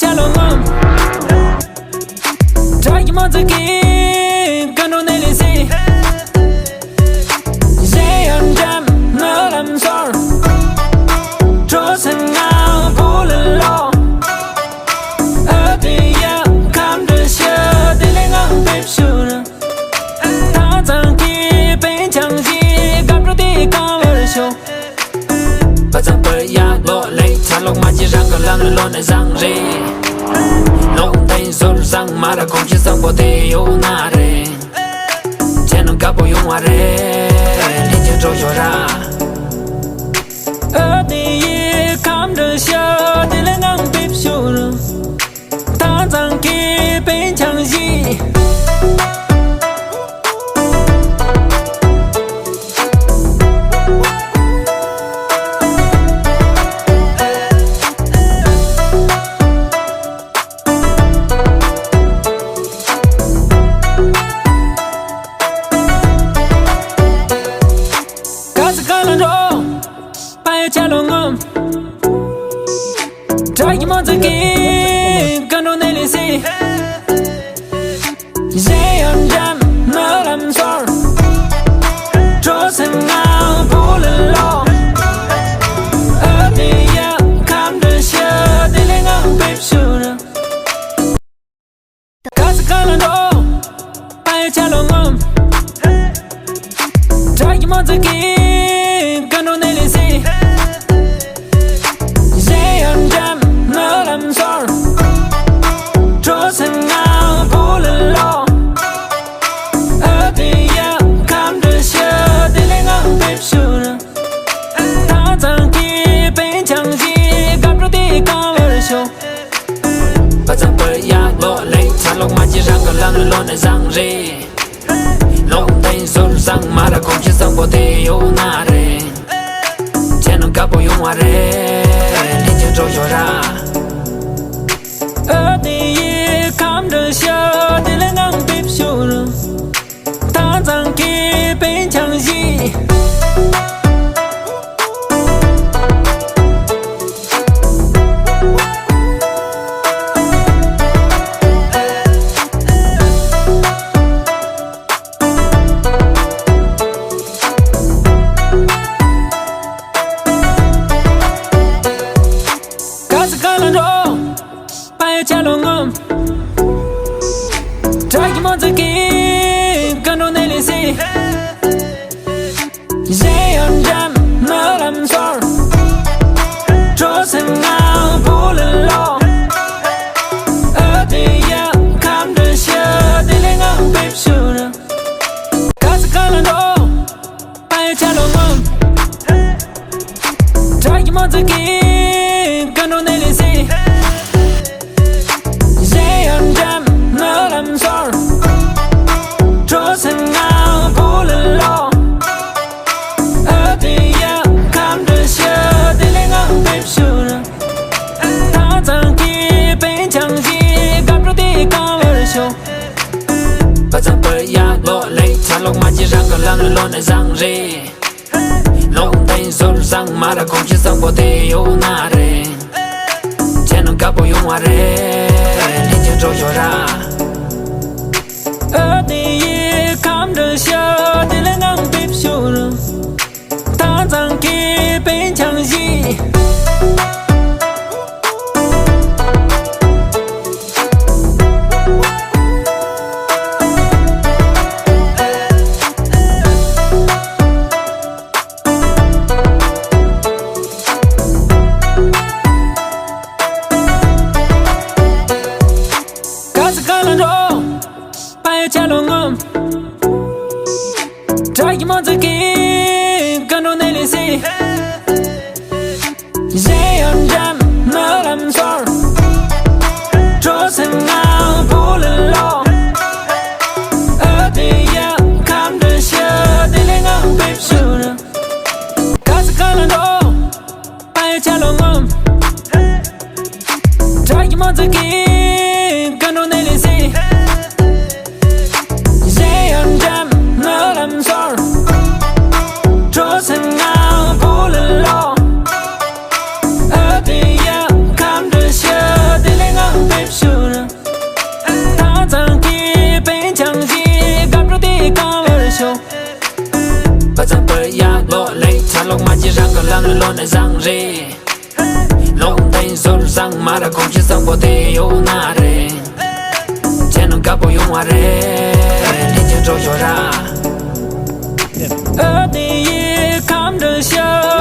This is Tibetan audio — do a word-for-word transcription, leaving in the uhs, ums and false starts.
ཡ་ལོ་ངམ། དྲག་གི་མོ་ཙི་གི་ཀ་འགྲོ་ནེ་ལི་སི། གཞན་ཡང་འགྲམ་ནོ་ལམ་སོར། གྲོ་སེང་ང་བུ་ལ་ལོ། ཨ་དེ་ཡ་ཁམ་དྲ་ཤ་དེ་ལེ་ངང་པེབ་ཤུ་ར། ད་ཚང་གི་པེན་ཆང་ཞིག་སྐབས་འགྲོ་དེ་གང་བར་ཤོག་པ་ཙམ་པར་ཡག་ལོ་ལེགས་ཆ་ལོག་མ་ཅི་རང་གི་ལམ་ལ་ལོ་ནས་བཟང་རེད། ལོག་འདེང་ཟོར་བཟང་མ་ར་གོམས་གཤིས་བཟང་པོ་དེ་ཡོད་ན་རེད། ཁྱེད་རྣམས་དགའ་པོ་ཡོང་བ་རེད། ལྷན་རྒྱས་འགྲོ་ཤོག་ར། ཨ་དེ་ཡི་ཁམ་དྲ་ཤ་དེ་ལེ་ངང་པེབ་ཤུ་ར། ད་ཚང་གི་པེན་ཆང་ཞིག་ག་ས་ག་ལ་འགྲོ། པ་ཡ་ཆ་ལོ་ངམ། དྲག་གི་མོ་ཙི་གི་ཀ་འགྲོ་ནེ་ལི་སི། གཞན་ཡང་འགྲམ་ནོ་ལམ་སོར། གྲོ་སེང་ང་བུ་ལ་ལོ། ཨ་དེ་ཡ་ཁམ་དྲ་ཤ་དེ་ལེ་ངང་པེབ་ཤུ་ར། ག་ས་ག་ལ་འགྲོ། པ་ཡ་ཆ་ལོ་ངམ། དྲག་གི་མོ་ཙི་གི་ཀ་འགྲོ་ནེ་ལི་སི། གཞན་ཡང་འགྲམ་ནོ་ལམ་སོར། གྲོ་སེང་ང་བུ་ལ་ལོ། ཨ་དེ་ཡ་ཁམ་དྲ་ཤ་དེ་ལེ་ངང་པེབ་ཤུ་ར། ད་ཚང་གི་པེན་ཆང་ཞིག་སྐབས་འགྲོ་དེ་གང་བར་ཤོག་པ་ཙམ་པར་ཡག་ལོ་ལེགས་ཆ་ལོག་མ་ཅི་རང་གི་ལམ་ལ་ལོ་ནས་བཟང་རེད། ལོག་འདེང་ཟོར་བཟང་མ་ར་གོམས་གཤིས་བཟང་པོ་དེ་ཡོད་ན་རེད། ཁྱེད་རྣམས་དགའ་པོ་ཡོང་བ་རེད། ལྷན་རྒྱས་འགྲོ་ཤོག་ར། ཨ་དེ་ཡི་ཁམ་དྲ་ཤ་དེ་ལེ་ངང་པེབ་ཤུ་ར། ད་ཚང་གི་པེན་ཆང་ཞིག་ག་ས་ག་ལ་འགྲོ། པ་ཡ་ཆ་ལོ་ངམ། དྲག་གི་མོ་ཙི་གི་ཀ་འགྲོ་ནེ་ལི་སི། གཞན་ཡང་འགྲམ་ནོ་ལམ་སོར། གྲོ་སེང་ང་བུ་ལ་ལོ། ཨ་དེ་ཡ་ཁམ་དྲ་ཤ་དེ་ལེ་ངང་པེབ་ཤུ་ར། ག་ས་ག་ལ་འགྲོ། པ་ཡ་ཆ་ལོ་ངམ། དྲག་གི་མོ་ཙི་གི་ཀ་འགྲོ་ནེ་ལི་སི། གཞན་ཡང་འགྲམ་ནོ་ལམ་སོར། གྲོ་སེང་ང་བུ་ལ་ལོ། ཨ་དེ་ཡ་ཁམ་དྲ་ཤ་དེ་ལེ་ངང་པེབ་ཤུ་ར། ད་ཚང་གི་པེན་ཆང་ཞིག་སྐབས་འགྲོ་དེ་གང་བར་ཤོག་པ་ཙམ་པར་ཡག་ལོ་ལེགས་ཆ་ལོག་མ་ཅི་རང་གི་ལམ་ལ་ལོ་ནས་བཟང་རེད། ལོག་འདེང་ཟོར་བཟང་མ་ར་གོམས་གཤིས་བཟང་པོ་དེ་ཡོད་ན་རེད། ཁྱེད་རྣམས་དགའ་པོ་ཡོང་བ་རེད། ལྷན་རྒྱས་འགྲོ་ཤོག་ར། ཨ་དེ་ཡི་ཁམ་དྲ་ཤ་དེ་ལེ་ངང་པེབ་ཤུ་ར། ད་ཚང་གི་པེན་ཆང་ཞིག་ག་ས་ག་ལ་འགྲོ། པ་ཡ་ཆ་ལོ་ངམ། དྲག་གི་མོ་ཙི་གི་ཀ་འགྲོ་ནེ་ལི་སི། གཞན་ཡང་འགྲམ་ནོ་ལམ་སོར། གྲོ་སེང་ང་བུ་ལ་ལོ། ཨ་དེ་ཡ་ཁམ་དྲ་ཤ་དེ་ལེ་ངང་པེབ་ཤུ་ར། ག་ས་ག་ལ་འགྲོ། པ་ཡ་ཆ་ལོ་ངམ། དྲག་གི་མོ་ཙི་གི་ཀ་འགྲོ་ནེ་ལི་སི། གཞན་ཡང་འགྲམ་ནོ་ལམ་སོར། གྲོ་སེང་ང་བུ་ལ་ལོ། ཨ་དེ་ཡ་ཁམ་དྲ་ཤ་དེ་ལེ་ངང་ ལ་ནི་ལོ་ནི་བཟང་རེད། ལོ་འདི་ཟོར་བཟང་མ་ར་གོམས་གཤིས་བཟང་པོ་དེ་ཡོད་ན་རེད། ཁྱེད་རྣམས་དགའ་པོ་ཡོང་བ་རེད། ལྷན་རྒྱས་འགྲོ་ཤོག་ར། ཨ་ནི་ཡི་ཁམས་འདྲ་ཤ།